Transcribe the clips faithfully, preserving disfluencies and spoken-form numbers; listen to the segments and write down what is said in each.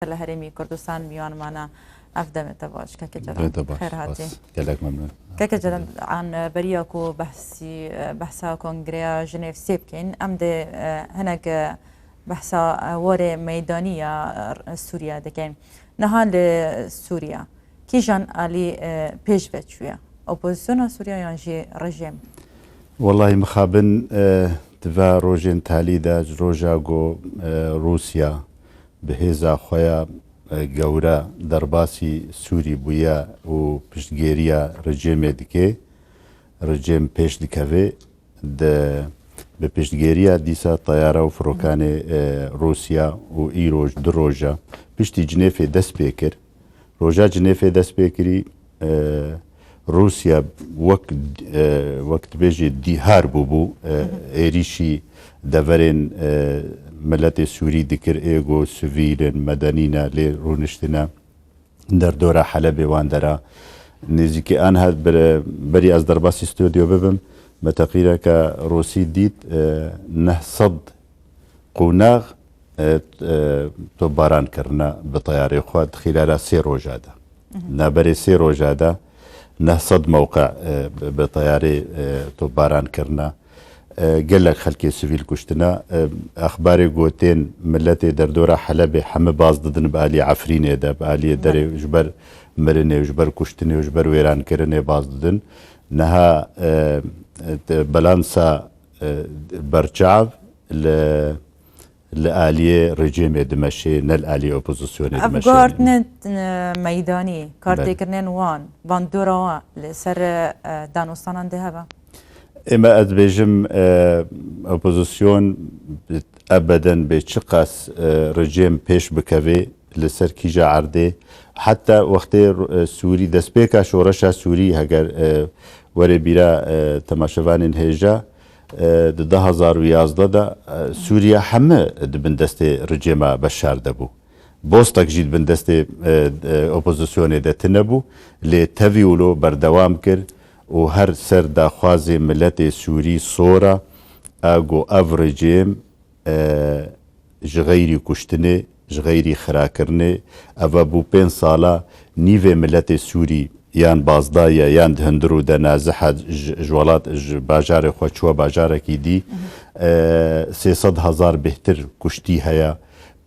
Li Herêmî Kurdistan mîwan mana. Ev demê te baş, keke Ceren. Demê te baş, Xêr hatî. Spas. Gelek memnun. Keke Ceren, an beriya ku behsî, behsa Kongreya Jinêv sê bikeyn, em dê, e, hinek, e, behsa, e, warê meydanî ya, e, Sûriye dikeyn. Niha li Sûriye kîjan alî, e, pêş ve çûye? Opozisyona Sûriye yan jî rejîm? Wellahî mixabin, e, di va rojên talî de, ji roja ku, e, Rûsya bi hêza xwe ya, e, gewre derbasî Sûrî bûye û piştgêriya rejîmê dike, rejîm pêş dikeve, di, bi piştgêriya dîsa teyare û firokanê, e, Rûsya û îroj du roja piştî Cinêfê dest pê kir. Roja Cinêfê dest pê kirî, e, Rûsya wek, e, wek dibêjê dîhar bûbû, e, êrîşî deverên, e, miletê Sûrî dikir, ê ku sivîl in, medenî ne, lê rûniştine derdora Helebê wan dera. Nêzîkî aniha bire-, berî ez derbasî stûdyo bibim, me teqîreke Rûsî dît, e, neh sed qonax, e, e, topbaran kirine bi teyarê xwe di xîlala sê roja de. Naberê sê roja de neh sed mewqe, e, bi, bi teyarê, e, topbaran kirine. E, gelek xelkê sivîl kuştine. E, exbarê gotên miletê derdora Helebê hemî baz didin bi alî Efrînê de, bi alî derê ji ber mirinê, ji ber kuştinê û ji ber wêrankirinê baz didin. Niha, e, e, te-, belansa, e, berçav li, li aliyê rejîmê dimeşê, ne li aliyê opozisyonê Ev dimeşê. Guhart ne, e, meydanî, Belê. Kartêkirinên wan, bandora wan li ser, e, danûstanan de hebe? Ême ez dibêjim, e, opozisyon ebeden bê çiqas, e, rejîm pêş bikevê, li ser kîja erdê, heta wextê, e, Sûrî, destpêka şoreşa Sûrî, heger, e, were bîra, e, temaşevanên hêja, e, di du hezar û yazdeh de, e, Sûriye heme di bin destê rejîma Beşar de bû. Bostek jî di bin destê, e, e, opozisyonê de tine bû, lê tevî wilo berdewam kir û her ser daxwazê miletê Sûrî sor e, e, ku ev rejîm, e, ji xeyrî kuştinê, ji xeyrî xirakirinê, eve bû pênc sala nîvê miletê Sûrî yan bazdaye, yan di hundir û de nazih e, ji, ji welat, ji bajarê xwe çûye bajarekî dî. E, sê sed hezar bêhtir kuştî heye,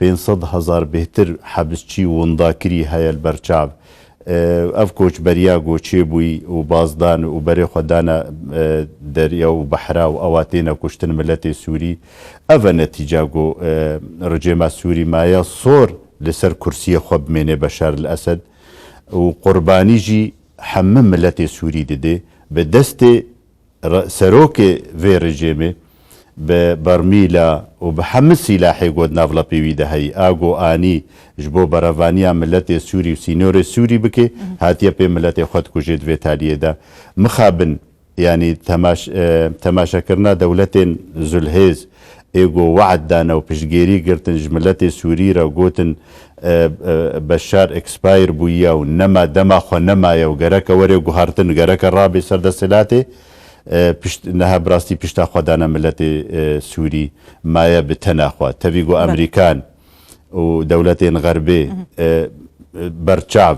pênc sed hezar bêhtir hebisçî windakirî heye li ber çav. E, ev koçberiya ku çêbûyî û bazdan û berê xwe dane, e, derya û behra û ewa têne kuştin miletê Sûrî. Ev e netîca ku, e, rejîma Sûrî maye sor li ser kursiyê xwe bimêne Beşar el Esed û qurbanî jî hemî miletê Sûrî dide. Bi destê re-, serokê vê rejîmê bi bermîla û bi hemî sîlahê ku di nav lepê wî de heyî, a ku anî ji bo berevaniya miletê Sûrî û sînorê Sûrî bike, hatiye pê miletê xwe dikuje di vê taliyê de. Mixabin, yanî temaş-, e, temaşekirina dewletên zulhêz ê ku we'd dane û piştgêrî girtin ji miletê Sûrî re gotin, e, e, Beşar expire bûye û nema dema xwe nemaye û gereke were guhartin, gereke rabe ser desthilatê, e, pişt-, niha bi rastî pişta xwe dane miletê, e, Sûrî, maye bi tena xwe. Tevî ku Belê. Amerîkan û dewletên Xerbê, e, e, berçav,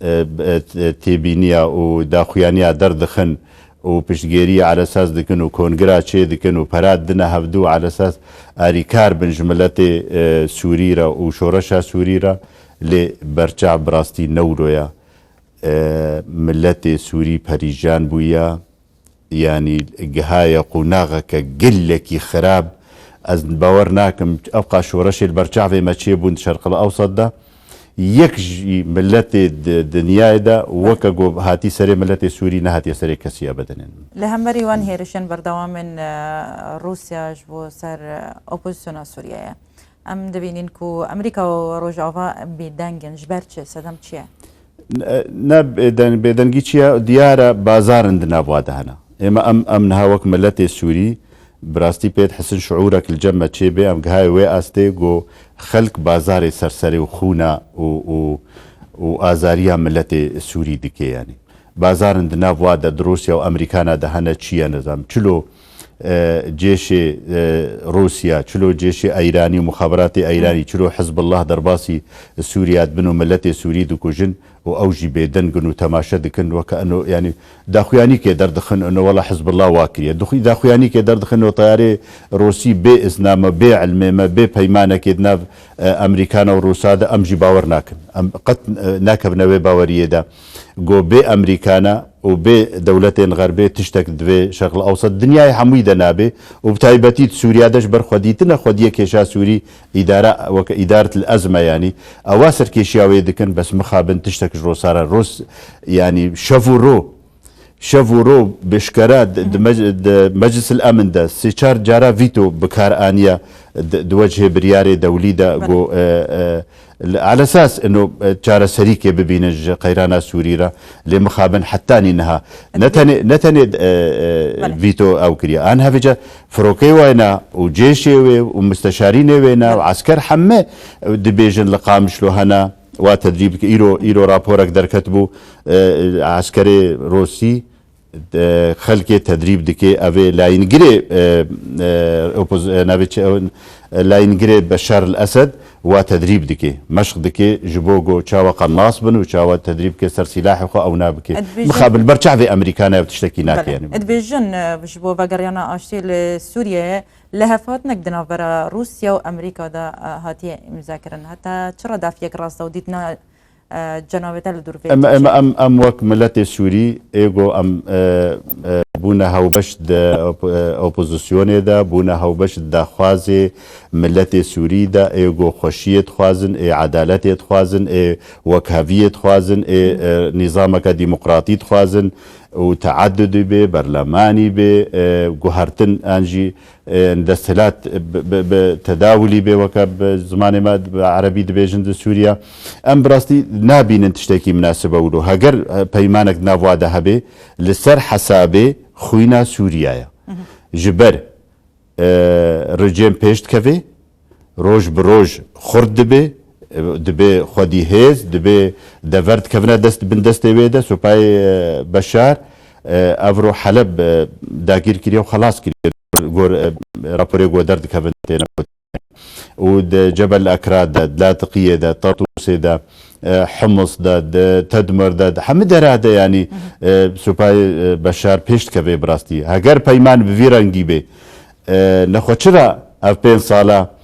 e, e, têbîniya û daxuyaniya derdixin û piştgêriyê elesas dikin û kongira çê dikin û pera didine hevdû elesas arîkar bin ji miletê, e, Sûrî re û şoreşa Sûrî re, lê berçav bi rastî ne wilo ye. E, miletê Sûrî perîjan bûye, yanî gihaye qonaxeke gelekî xirab. Ez bawer nakim, ewqa şoreşê li ber çavê me çêbûn di Şerqil Ewsat de. Yek jî miletê di dinyayê de weke ku hatî serê miletê Sûrî nehatiye serê kesî ebedenên. Li hemberî wan hêrişên berdewam in, e, Rûsya ji bo ser, e, opozisyona Sûriyeyê. Em dibînin ku Amerîka û Rojava bêdeng in. Ji ber çi? Sedem çi ye? Ne, ne bêdeng-, bêdengî çi ye? Diyar e, bazar in di nav wa de hene. Ême em, em niha wek miletê Sûrî, bi rastî pê dihisin şiûrek li cem me çêbe, em gihayê wê astê ku xelk bazarê serserê û xûna û, û, û azariya miletê Sûrî dike, yanî. Bazar in di nav wa de, di Rûsya û Amerîkana de hene çi ye, nizam. Çilo e, cêşê, e, Rûsya, çilo cêşê Eyranî û muxaberatê Eyranî, çilo Hizbullah derbasî Sûriya dibin û miletê Sûrî dikujin û ew jî bêdeng in û temaşe dikin, weke eno, yanî daxuyanîkê derdixin, eno wela Hizbullah wa kiriye. Dixu-, daxuyanîkê derdixin, eno teyarê Rûsî bê îzna me, bê ilmê me, bê peymanekê di nav, e, Amerîkana û Rûsa de em jî bawer nakin. Em qet, e, nakevine wê baweriyê de. Go bê Amerîkana û bê dewletên Xerbê tiştek di vê Şerqil Ewsat dinyayê hemûyî de nabe û bi taybetî di Sûriya de ji ber xwedîtina xwediyê kêşa Sûrî îdara, weke îdaret el ezme yanî, ewa serkêşiya wê dikin, bes mixabin tiştek ji Rûsa re, Rûs, yanî şev û ro, şev û ro bi eşkera di, di mec-, di Meclis el Emin de sê çar cara vîto bi kar aniye di, di wecihê biryarê dewlî de. Belê. Go, e, e, Li, alesas ino, e, çareserîkê bibînin ji qeyrana Sûrî re, lê mixabin hetanî niha ne tenê, ne tenê, e, e, vîto ew kiriye. An hevêca firokeyê wê ne û cêşê wê û musteşarînê wê ne û esker heme, e, dibêjin li Qamişlo hene, wa tedrîb dike. Îro, îro raporek derketibû, e, eskerê Rûsî, e, xelkê tedrîb dike. Ev ê layîngirê, e, e, opoz-, e, navê çi, e, layîngirê Beşar el-Esed wa tedrîb dike, meşq dike, ji bo go çawa qenas bin û çawa tedrîb ke ser sîlahê xwe ew nabike. Mixabin ber çavê Amerîkana ev tiştekî nake. Belê. Yanî. Dibêjin, e, ji bo vegeriyana aştiyê li Sûriyeyê lihevhatinek di navbera Rûsya û Amerîka de, e, hatiye îmzakirin. Heta çi radafiyek rast e û dîtina e, cenabê te li dûr vê Em, em, kêşeyê? Em, em wek miletê Sûrî ê go em, e, e, bûne hewbeş di op-, e, opozisyonê de, bûne hewbeş di daxwazê miletê Sûrî de, ê go xweşiyê dixwazin, ê edaletê dixwazin, ê wekheviyê dixwazin, ê, e, nîzameke demokratî dixwazin û teadudî bê, berlemanî bê, e, guhertin an jî e, desthilat bi, bi, bi tedawulî bê, weke bi zimanê me, bi erebî dibêjin di Sûriya. Em bi rastî nabînin tiştekî minasib e wilo. Heger, e, peymanek di nav wa de hebe, li ser hesabê xwîna Sûriya ye. Ji ber, e, ricêm pêş dikeve, roj bi roj xurt dibe, e, dibe xwedî hêz, dibe dever dikevine dest, bin destê wê de, supayê, e, Beşar, e, evro Heleb, e, dagîr kiriye û xelas kiriye. Gor, e, raporê ku derdikevin têne gotin. Û di Cebel Ekra de, di Latiqiyê de, Tartûsê de, e, Hims de, di Tedmir de, di hemî dera de, yanî, e, supayê, e, Beşar pêş dikeve bi rastî. Heger peyman bi vî rengî bê, e, nexwe çira ev pênc sala,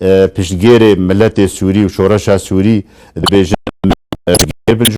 e, piştgêrê miletê Sûrî û şoreşa Sûrî dibêjin, e, piştgêr bin ji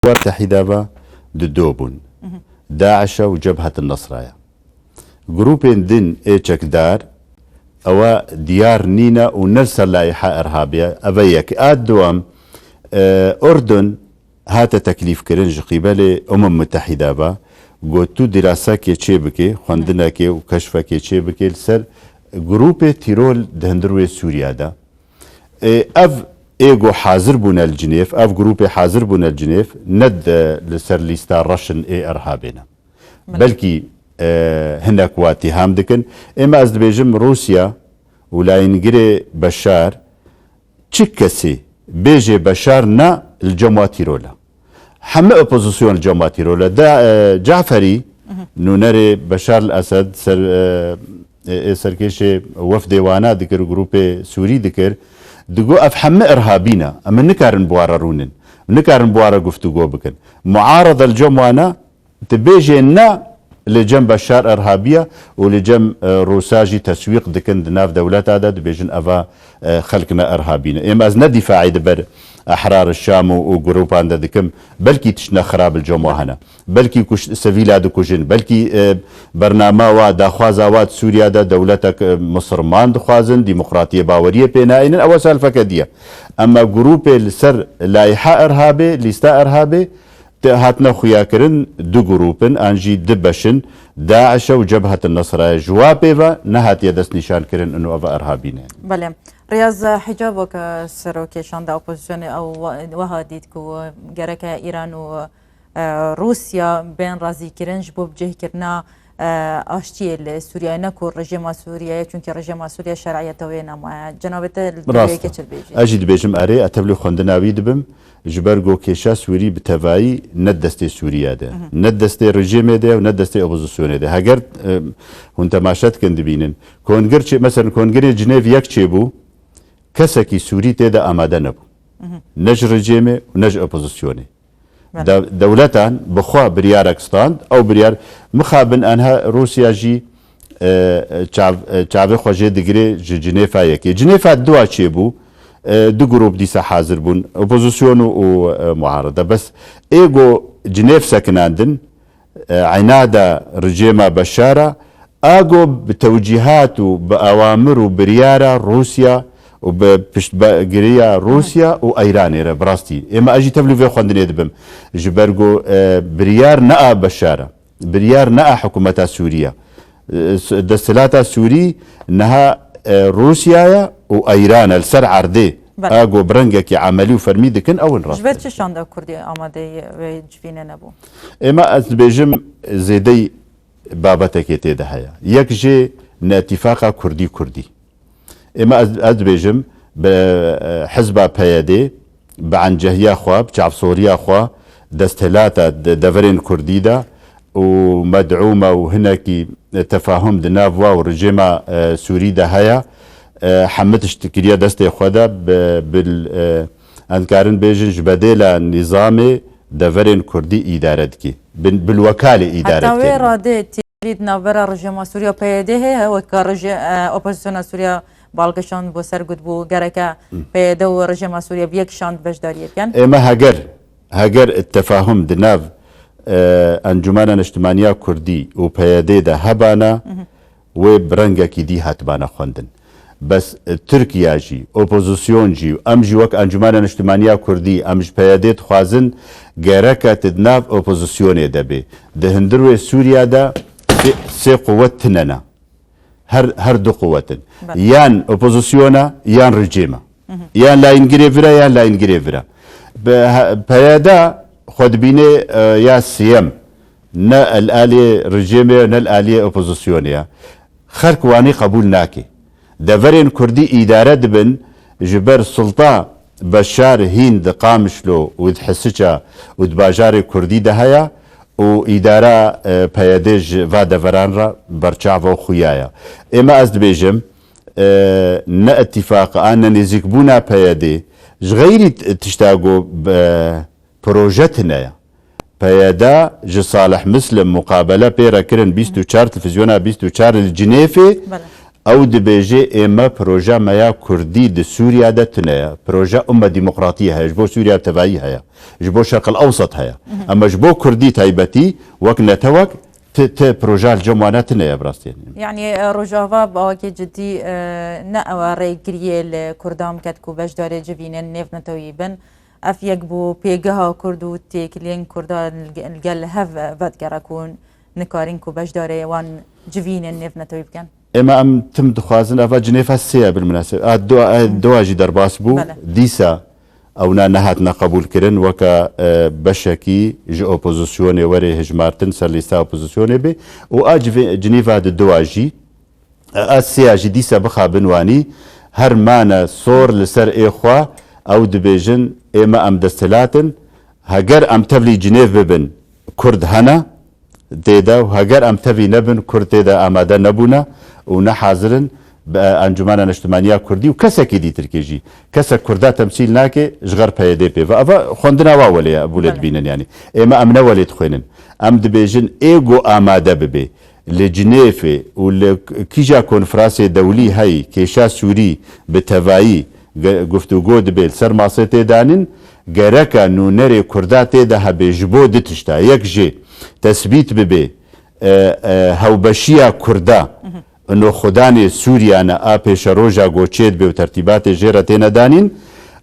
Wa tehîda va di do bûn. DAIŞ e û Cebhet Nesra ye. Grûpên din ê çekdar ewa diyar nîne û ne li ser layiha irhabî ye. Ev e yek. A duwem, e, Urdun hate teklîfkirin ji qîbelê Umem Mutehîda ve, got, tu dîrasekê çê bike, xwendinekê û keşfekê çê bike li ser grûpê tîrol di hundir wê Sûriya de. Ê, ev ê go hazir bûne li Cinêv, ev grûpê hazir bûne li Cinêv, ne de li ser lîsta reş in ê irhabê ne. Belkî, e, hinek wa tîham dikin. Êma ez dibêjim Rûsya û layîngirê Beşar, çi kesî bêjê Beşar na li cem wa tîrol e. Heme opozîsyon li cem wa tîrol e. Da, e, Caferî, nûnerê Beşar el Esed, ser, e, e, ê serkêşê wefdê wana dikir, grûpê Sûrî dikir, digo ev heme irhabî ne. Em nikarin bi wa re rûnin. Nikarin bi wa re guftûgo bikin. Muarada li cem wana, dibêjê ne li cem Beşar irhabî ye û li cem, e, Rûsa jî teswîq dikin di nav dewleta de, dibêjin eva, e, xelk ne irhabî ne. Êma ez ne dîfaî di ber, Ehrar Şam û, û grûpan de dikim, belkî tiştine xirab li cem wa hene. Belkî kuş-, sivîla dikujin, belkî, e, bernama wa, daxwaza wa di Sûriya de dewletek, e, misirman dixwazin, demokratiyê baweriyê pê nayînin, ew selfeke diye. Ema grûpê li ser layiha Irhabê, lîsta Irhabê, te hatine xuyakirin du grûp in, an jî du beş in, DAIŞ e û Cebhet Nesra ye. Ji wa pê ve nehatiye destnîşankirin û ev Irhabî ne. Belê. Riyaz Hicab weke serokê şanda opozisyonê ew we-, weha dît ku gereke Îran û, e, Rûsya bên razîkirin ji bo bicihkirina, e, aştiyê li Sûriyeyê, ne ku rejîma Sûriyeyê, çunkî rejîma Sûriye şer'iyeta wê nemaye. Cenabê te li Rast e. Yekê çi dibêjî? Ez jî dibêjim erê, ez tevlî xwendina wî dibim. Ji ber ku kêşa Sûrî bi tevayî ne destê Sûriye de, Hı hı. ne destê rejîmê de û ne destê opozisyonê de. Heger, e, hûn temaşe dikin dibînin. Kongir çê, mesela Kongirê Cinêv yek çêbû, kesekî Sûrî tê de amade nebû. Hı hı. Ne ji rejîmê û ne ji opozisyonê. Belê. De-, dewletan bi xwe biryarek stand, ew biryar mixabin enha Rûsya jî, e, çav-, e, çavê xwe jê digirê ji Cinêfa yekê. Cinêfa dua çêbû, e, du grûp dîsa hazir bûn, opozisyon û, û, e, muarede. Bes ê go Cinêv sekinandin, e, enada rejîma Beşara, ago bi tewcîhat û bi awamir û biryara Rûsya û bi piştgiriya Rûsya û Îranê re bi rastî. Êma ez jî tevlî vê xwendinê dibim. Ji ber ku, e, biryar ne a Beşar e. Biryar ne a hikûmeta Sûriye. E, s-, desthilata Sûrî niha, e, Rûsya ye û Îran e li ser erdê. Belê. Ago bi rengekî emelî û fermî dikin, ew in rast. Ji ber çi şanda Kurdî amadeyî wê civînê nebû? Êma ez dibêjim zêdeyî babetekê tê de heye. Yek jê netîfaqa Kurdî-Kurdî. Êma ez, ez dibêjim bi, e, hizba P Y D, bi encehiya xwe, bi çavsoriya xwe, desthilata de-, deverên Kurdî de û medûma û hinekî tefahum di nav wa û rejîma, e, Sûrî de heye. E, hemî tişt kiriye destê xwe de bi, bil, e, em dikarin bêjin ji bedêla nîzamê deverên Kurdî îdare dikî. Bil, bilwekalê îdare Heta dikî. Wê radê têkilî di navbera rejîma Sûriya P Y D heye, weke reji-, e, opozisyona Sûriya balkişand bo ser gotbû gereke Hı. P Y D û rejîma Sûriya bi yek şand beşdariyê bikin. Êma heger, heger tefahum di nav, e, Encûmena Niştimaniya Kurdî û P Y D de hebana, Hı hı. wê bi rengekî dî hatibana xwendin. Bes, e, Tirkiye jî, opozisyon jî, em jî wek Encûmena Niştimaniya Kurdî, em ji P Y D dixwazin gereke tu di nav opozisyonê de bê. Di hundir wê Sûriye de sê, sê quwet tine ne. Her, her du quwet in. Belê. Yan opozisyona, yan rejîma. Hı hı. Yan layîngirê vira, yan layîngirê vira. Bi he-, P Y D xwe dibîne, e, ya siyem. Ne li aliyê rejîmê ye, ne li aliyê opozisyonê ye. Xelk wanî qebûl nake. Deverên Kurdî îdare dibin, ji ber sulta Beşar hîn di Qamişlo û di Hisiça û di bajarê Kurdî de heye û îdara, e, P Y D ji va deveran re berçava û xuya ye. Êma ez dibêjim, e, ne îtîfaq a ne nêzîkbûna P Y D ji xeyrî t-, tişta ku, e, proje tune ye. P Y D ji Salih Mislim muqabele pê re kirin bîst û çar, televîzyona bîst û çar li Cinêfê. Belê. Ew dibêje, ê me proje me ya Kurdî di Sûriya de tune ye. Proje Umme Demokratiyê heye, ji bo Sûriya tevayî heye. Ji bo Şerq el Ewsat heye. Hı hı. Ema ji bo Kurdî taybetî wek netewek ti, ti proje li cem wana tune ye bi rastî. Yanî, e, Rojava bi awakî cidî, e, ne ew e rêgiriyê li Kurdan biket ku beşdarê civînên nêvnetewî bin. Ev yek bû pêgeha Kurd û têkiliyên Kurda li ge-, li gel hev vedigere ku nikarin ku beşdarê wan civînên nêvnetewî bikin. Êma em tim dixwazin eva Cinêfa sê ya bilminaseb. A dua, a Hı. dua jî derbas bû. Belê. Dîsa ewna nehatine qebûlkirin weke, e, beşekî ji opozisyonê were hijmartin ser lîsta opozisyonê bê. Û a civê-, Cinîva di dua jî, a sêya jî dîsa bixabin wanî, her mane sor li ser ê xwe, ew dibêjin, ê me em desthilat in, heger em tevlî Cinêv bibin, Kurd hene, tê de û heger em tevî nebin, Kurd tê de amade nebûne û ne hazir in bi Encûmena Niştimaniya Kurdî û kesekî dî Tirkî jî. Kesek Kurda temsîl nake, ji xer P Y D pê ve. Eva xwendina wa welê ye, bû lê Belê. dibînin yanî. Ê me em ne welê dixwînin. Em dibêjin ê go amade bibe. Li Cinêfê û li kîja konferansê dewlî heyî, kêşa Sûrî bi tevayî ge-, guftûgo dibe li ser masê tê danîn, gereka nûnerê Kurda tê de hebe ji bo du tişta. Yek jê tesbît bibe, e, e, hewbeşiya Kurda, ino xudanê Sûriya ne a pêşeroja go çê dibe û tertîbatê jê re têne danîn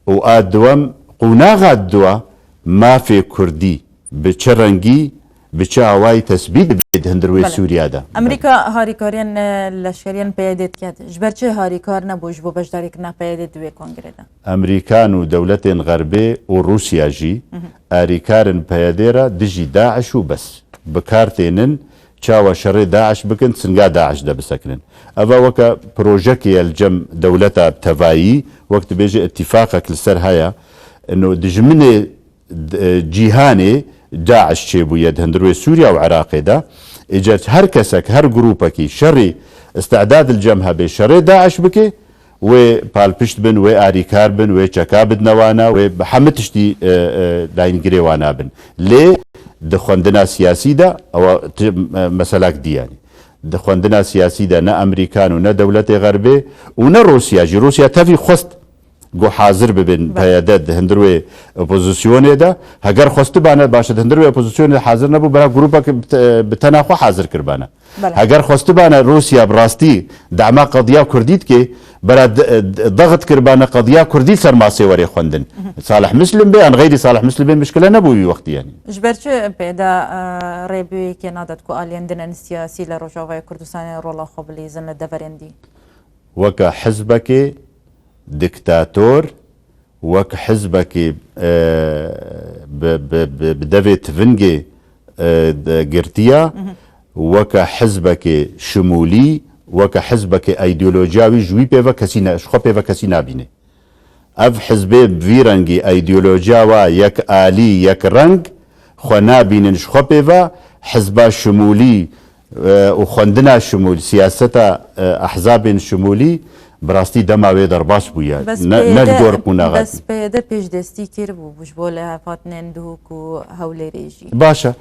û a duwem, qûnaxa duwa mafê Kurdî bi çi rengî, bi çi awayî tesbît dibe di hundir wê Belê. Sûriya de. Amerîka harîkariyên, e, leşkeriyên P Y D diket. Ji ber çi harîkar nebû ji bo beşdarîkirina P Y D di wê kongrê de? Amerîkan û dewletên Xerbê û Rûsya jî Hı hı. arîkar in P Y D re dijî DAIŞ û bes. Bi kar tênin çawa şerê DAIŞ bikin, singa DAIŞ de bisekinin. Eva weke projekê ye li cem dewleta tevayî, wek dibêje îtîfaqek li ser heye. Ino dijminê d-, e, cîhanê DAIŞ çêbûye di hundir wê Sûriya û Iraqê de. Îcar her kesek, her grûpekî şerî îstidad li cem hebe şerê DAIŞ bike, wê palpişt bin, wê arîkar bin, wê çeka bidine wana, wê bi hemî tiştî, e, e, dayîngirê wana bin. Lê di xwendina siyasî de ewa ti, e, meselak dî yanî. Di xwendina siyasî de ne Amerîkan û ne dewletê Xerbê û ne Rûsya jî. Rûsya tevî xwest ku hazir bibin Be- P Y D di hundir wê opozisyonê de. Heger xwestibane, baş e, di hundir wê opozisyonê de hazir nebû, bera grûpek bi te-, bi tena xwe hazir kiribane. Belê. Heger xwestibane Rûsya bi rastî dema qediya Kurdî dike, bera d-, d-, dexit kiribane qediya Kurdî ser masê were xwendin. Salih Muslim bê, an xeyrî Salih Muslim bê, mişkile nebû wî wextî yanî. Ji ber çi P Y D, e, rê bi wê yekê nadet ku aliyên din ên siyasî li Rojavayê Kurdistanê rola xwe bilîzin li deverên dî? Weke hizbekê diktator, wek hizbekî, e, bi, bi, bi, bi devê tivingê, e, de girtiya, Mhm. weke hizbekê şimûlî, weke hizbekê îdeolojiya wî ji wî pê ve kesî ne, ji xwe pê ve kesî nabîne. Ev hizbê bi vî rengî îdeolojiya wa yek alî, yek reng xwe nabînin ji xwe pê ve, hizba şimûlî, e, û xwendina şimûl, siyaseta, e, ehzabên şimûlî bi rastî dema wê derbas bûye. Bes Ne, ne li P Y D, gor qûnaxa bes P Y D pêşdestî kiribû, bû ji bo lihevhatinên Duhok û Hewlêrê jî. Baş e.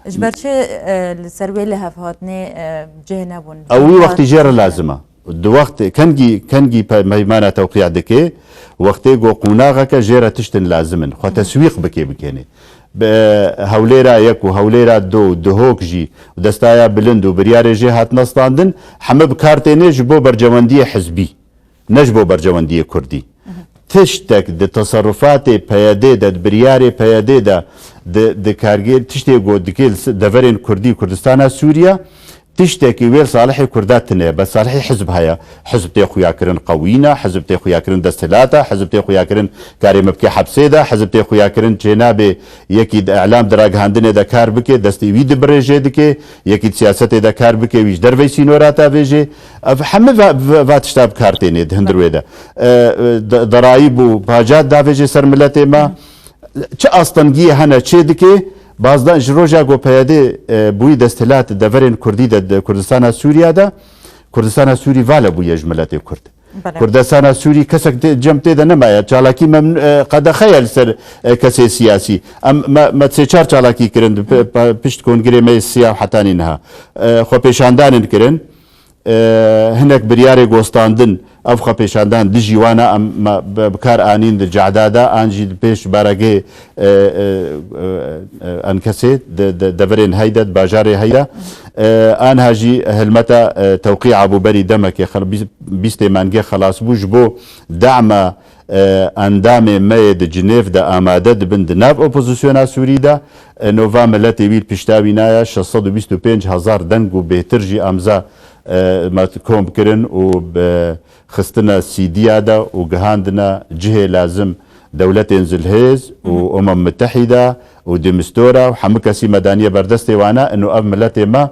Ji ber çi, e, li ser wê lihevhatinê, e, cih nebûn? Ew wî wextî jê re lazim e. Di wextê kengî, kengî pe-, peymana tewqîa dike, wextê ku qûnaxeke jê re tiştin lazim in, xwe teswîq bike, bikêne. Bi Hewlêra yek û Hewlêra du û Duhok jî û destaya bilind û biryarê jê hatine standin, heme bi kar têne ji bo berjewendiyê hizbî, ne ji bo berjewendiyê kurdî. Tiştek di teserrufatê P Y D de, di biryarê P Y D de, di, di kargê tiştê ku dike li se-, deverên kurdî Kurdistana Sûriye, tiştekî wê li salihê Kurda tune ye, bes salihê hizb heye. Hizb tê xuyakirin qewîn e, hizb tê xuyakirin desthilat e, hizb tê xuyakirin karê me bike hepsê de, hizb tê xuyakirin çênabê yekî di îlam di ragihandinê de kar bike, destê wî di birêjê dike, yekî di siyasetê de kar bike, wî ji dervey sînora ta vêjê. Ev hemî va, va, va tişta bi kar têne di hundir wê de. E, e, de-, derayîb û pacat davêjê ser miletê me. Çi astengiyê hene çê dike, bazdan ji roja ku P Y D, e, bûyî desthilat deverên Kurdî de, de Kurdistana Sûriye de, Kurdistana Sûrî vale bûye ji miletê Kurd. Belê. Kurdistana Sûrî kesek tê, cem tê de nemaye. Çalakî me, e, qedexe ye li ser, e, kesê siyasî. Em, me, me sê çar çalakî kirin, pe-, pe-, pişt kongrê me yê siya hetanî niha. E, xwepêşandanin kirin. E, hinek biryarê gostandin, ev xwepêşandan dijî wan e, em me bi, bi kar anîn di cehda de, an jî di pêş baregehê, e, e, e, Enkesê, di, di deverên Heyde, di bajarê Heyde. E, anha jî hilmeta, e, tewqîa bû berî demekê, xel-, bîst, bîstê mengê xelas bû ji bo dema, e, endamê me yê di Cinêv de amade dibin di nav opozisyona Sûrî de. E, nova miletê wî li pişta wî naya, şeş sed û bîst û pênc hezar deng û bêhtir jî amza, e, me kom kirin û bi xistine sîdiya de û gihandine cihê lazim dewletên zilhêz û Hı hı. Umem Mitehîda û di mistora û hemû kesî me daniye berdestê wane. Ino ev miletê me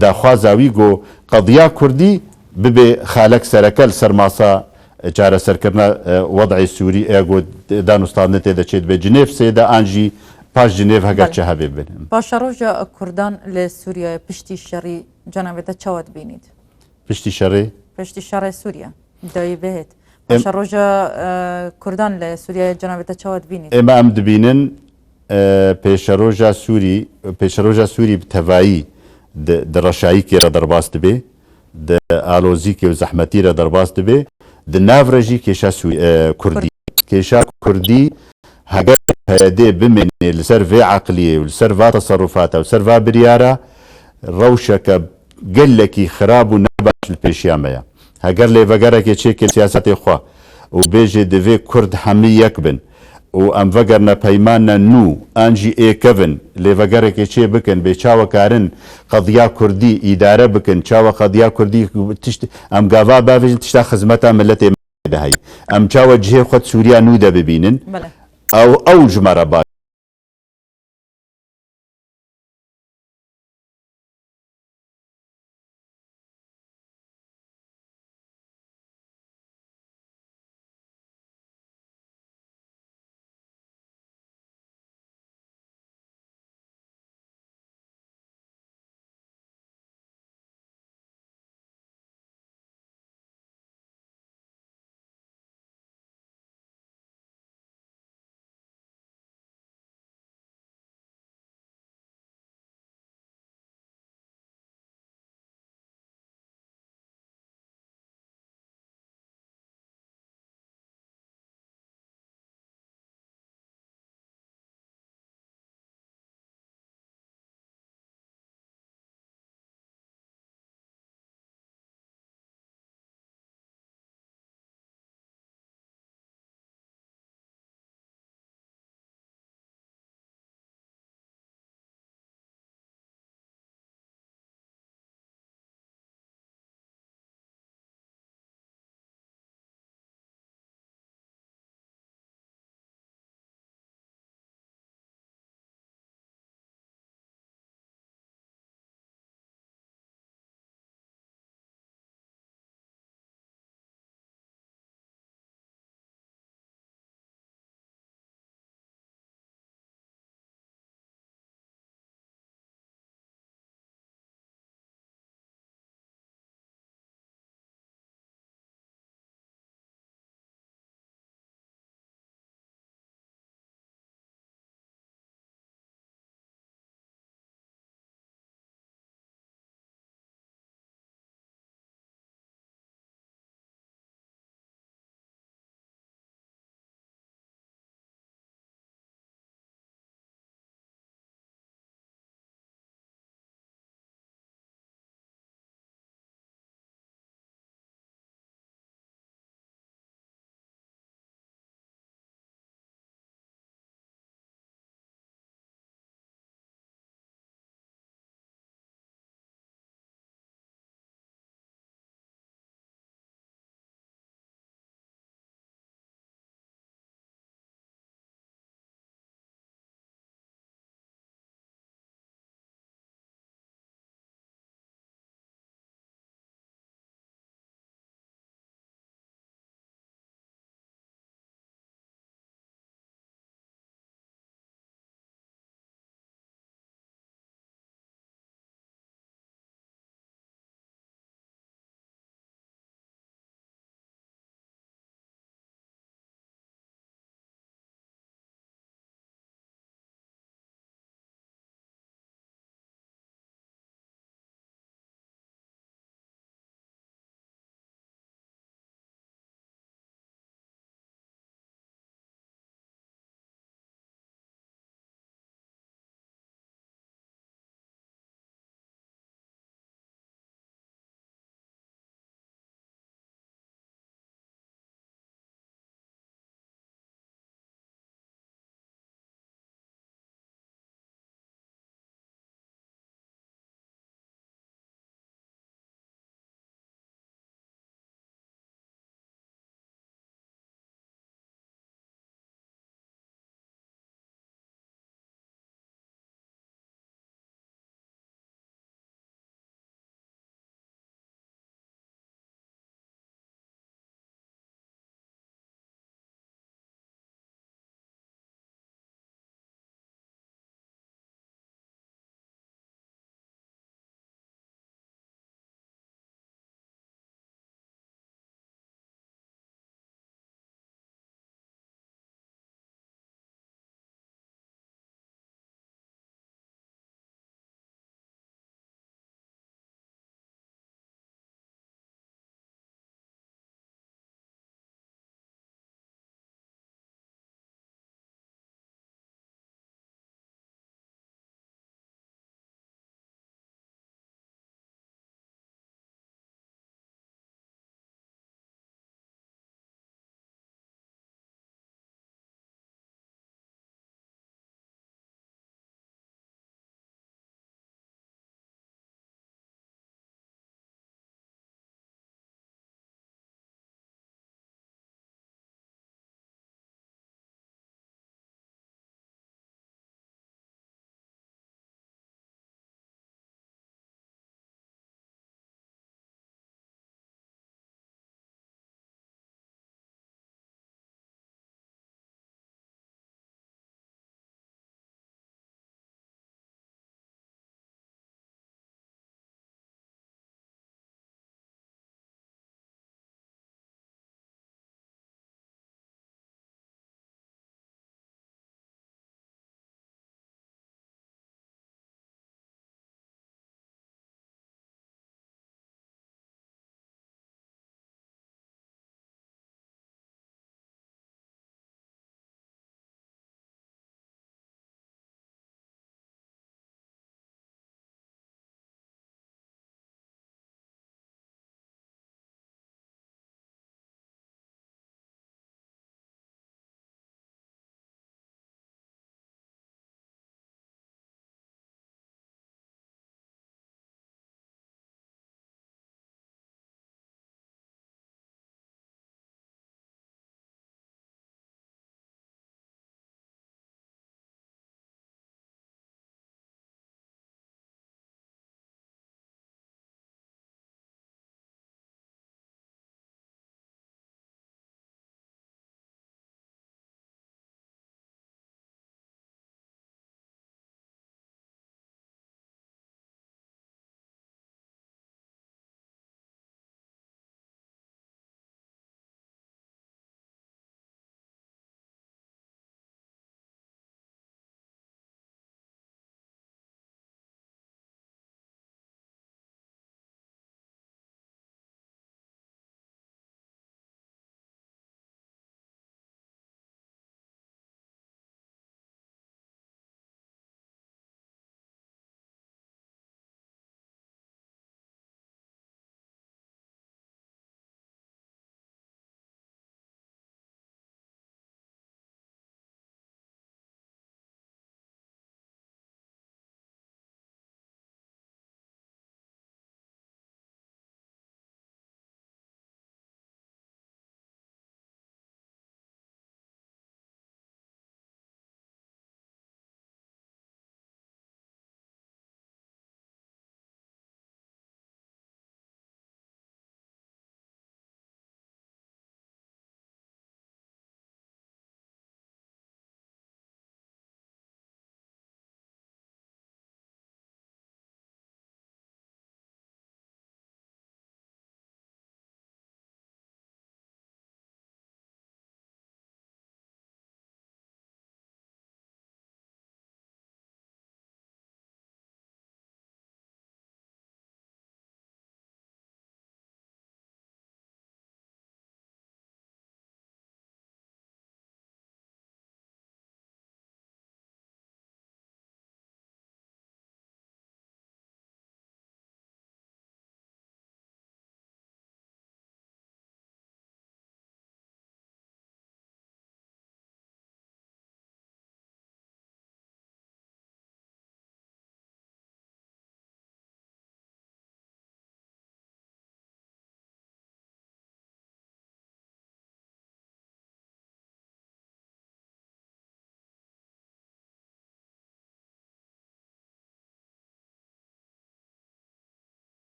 daxwaza wî ku qediya Kurdî bibe xalek sereke li ser masa çareserkirina, e, wed'ê Sûrî, e, ku danûstandin tê de çêdibe. Cinêv sê de an jî paş Cinêv heger Belê. Çi hebe bibin. Paşeroja Kurdan li Sûriyeyê piştî şerî cenabê te çawa dibînît? Piştî şerê? Piştî şerê Sûriye. Dayî bihêt. Em- Paşeroja, e, Kurdan li Sûriye cenabê te çawa dibînît? Ême em dibînin, e, pêşeroja Sûrî, pêşeroja Sûrî bi tevayî di, di reşayîkê re derbas dibe, di alozîkê û zehmetî re derbas dibe. Di nav re jî kêşa Sû- e, Kurdî. Kêşa Kurdî heger P Y D bimênê li ser vê eqliyê û li ser va teserufata û ser va biryara, rewşeke gelekî xirab û nebaş li pêşiya me ye. Heger lêvegerekê çêkê siyasetê xwe û bêjê divê Kurd hemî yek bin û em vegerine peymane nû an jî ê kevin, lêvegerekê çê bikin, bê çawa karin qediya Kurdî îdare bikin, çawa qediya Kurdî tişt, em gava bavêjin tişta xizmeta miletê me de heyî. Em çawa cihê xwe di Sûriya nû de bibînin? Belê. Ew, ew ji me re baş.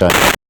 Yani.